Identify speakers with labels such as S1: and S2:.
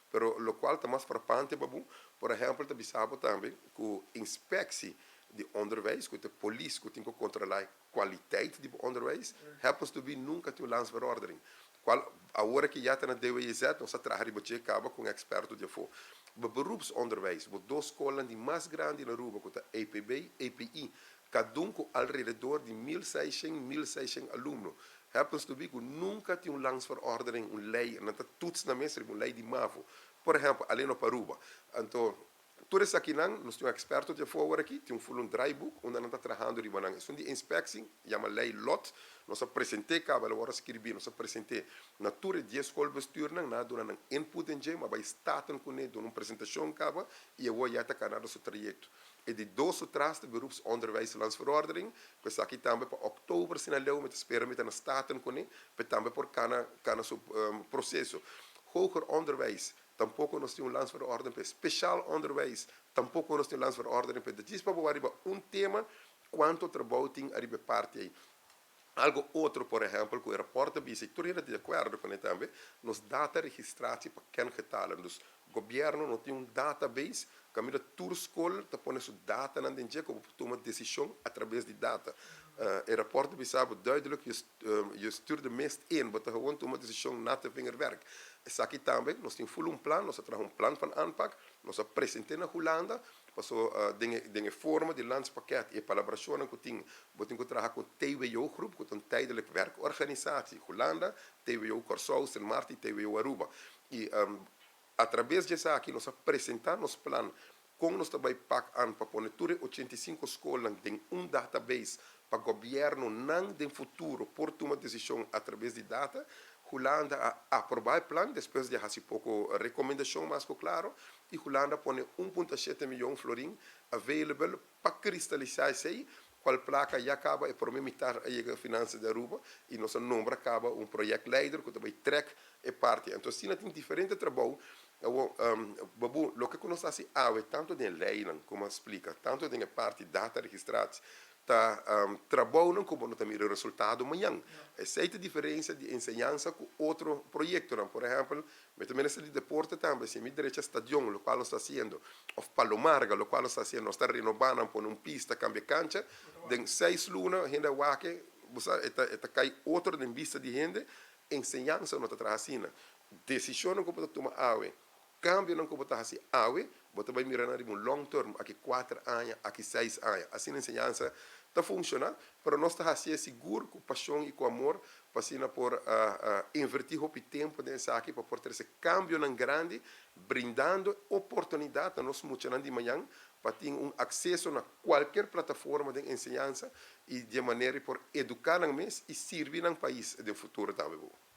S1: Pero lokual ta mas frapante, Babu, por ehèmpel, ta bisa bo tambe ku inspectie di onderwijs, ku ta polis ku tin ku kontrolá kwaliteit di onderwijs, happens to be nunka tin un landsverordening. Kual awor ku ya ta na DWZ, nos a traha riba dje kaba ku eksperto di afó. Beroepsonderwijs, bo dos skol di mas grandi na Aruba, ku ta EPB, EPI, kada un ku alrededor di 1600, 1600 alumno. Happens to be ku nunka tin un landsverordening, un lei, no ta toets na mesa, un lei di MAVO. Por ehèmpel, alleen op Aruba. Anto, tur esakinan, nos tin un eksperto di afó aki, tin un full un draaiboek, unda nan ta trahando riba nan. Esun di inspectie, yama lei LOT, nos a present'é kaba, awor skirbi, nos a present'é na tur 10 schoolbestuurnan, nan a duna nan input en dje, m'a bai Staten kuné, duna un presentashon kaba, i awor ya ta kanando su trayekto. E di dos tras di beroepsonderwijs landsverordening, ku esaki tambe pa òktober, si na leu, mi ta spera mi ta na Staten kuné, pa tambe por kana su proseso. Hoger onderwijs, tampoko nos tin un landsverordening pa speciaal onderwijs, tampoko nos tin un landsverordening pa djis pa ariba un tema kuantu trabou tin ariba parti ei. Algo otro, por ehèmpel, ku e rapport ta bisa, tur ta di akuerdo kuné tambe, nos data registratie pa kengetallen. Dus gobièrnu no tin un database, kaminda tur skol ta pone su data nan den dje, ku tuma desishon a traves di data. E rapport ta bisa duidelijk, je stuurt de mist in, bo ta gewoon tuma desishon natte vingerwerk. Esaki tambe, nos tin full un plan, nos a traha un plan van aanpak, nos a present'é na Hulanda, paso den forma di landspakket i palabrashon ku tin, bo tin ku traha ku TWO groep, ku ta un tijdelijk werkorganisatie, Hulanda, TWO Kòrsou, Sint Maarten, TWO Aruba. I a traves di esaki, nos a presentá nos plan, kon nos tambe pak aan pa pone tur 85 skol den un database pa gobièrnu nan den futuro por tuma desishon a traves di data. Hulanda a aprobá e plan despues di hasi poko rekomendashon mas klaro i Hulanda pone 1.7 mion florin available pa kristalisá esei, kual plaka ya kaba e promé mitar a yega finansa di Aruba i nos a nombra kaba un projectleider ku tambe trek e parti. Anto, asina tin diferente trabou. Babu, loke nos ta hasi awe, tantu den lei, kon a splika, tantu den parti data registratie, ta trabou ku no ta mira resultado mañan. Esei ta e diferensia di enseñansa ku otro proyekto. Por ehèmpel, mi minister di deporte tambe, si mi drecha stadion, lokual nos ta hasiendo, òf Palomarga, lokual nos ta hasiendo, nos ta renobando, pone un pista, kambia kancha, den 6 luna, hende wak e, ta kai otro den bista di hende. Enseñansa no ta traha asina. Desishon ku bo tuma awe, kambio ku bo hasi awe, bo ta bai mira na un long term, aki 4 aña, aki 6 aña. Asina enseñansa ta funshoná, pero nos ta hasi sigur ku pashon i ku amor, pa asina por invertí hopi tempu den esaki, pa por trese kambio grandi, brindando oportunidat na nos muchanan di mañan, pa tin un akseso na kualke plataforma di enseñansa i di manera por eduká nan mes i sirbi nan pais den futuro tambe.